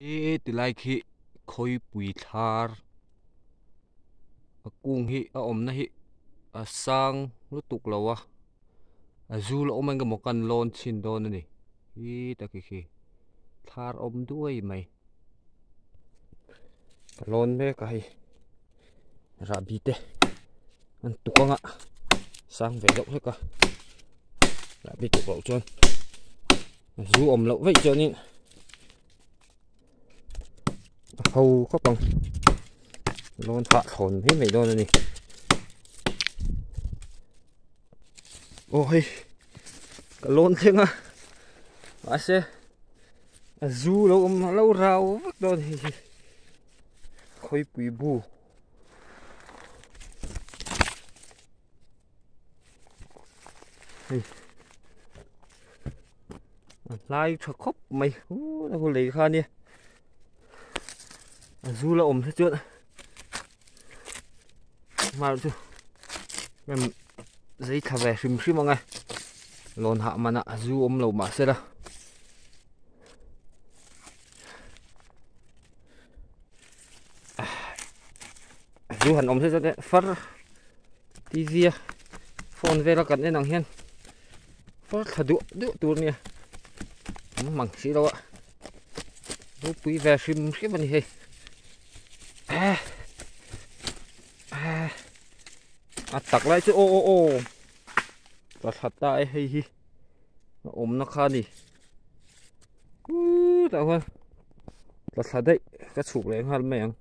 E tilai khi khawipui thlar a kung hi a awmna hi a sang lutuk lo a a zul a awm engemaw kan lawn chhin dawn a ni hi taki khi thlar awm duai mai ka lawn mek a hei rahbi te an tuk anga sang ve deuh hlek a rahbi tuk loh chuan zu awm loh veih chuanin a ho khawp ang lawn hah thlawn mai mai dawn a ni aw hei ka lawn thleng a mahse a zu lo awm lo rau vek dawn hei hi khawipui bu hei a hlai tha khawp mai hu lei kha nia a zu la awm te chuan mar chu em zei thla ve hrim hrim ang e lawn hah manah a zu awm lo mahse la zu han awm se chuan far T_V a phone vela kan en ang hian far thla duah duah tur ania an mang si lo a ropui ve hrim hrim a ni hei a tak lai chu aw aw aw tla thla ta e hei hi a awmna kha a ni tah khuan tla thla daih ka chhuk leh nghal mai ang.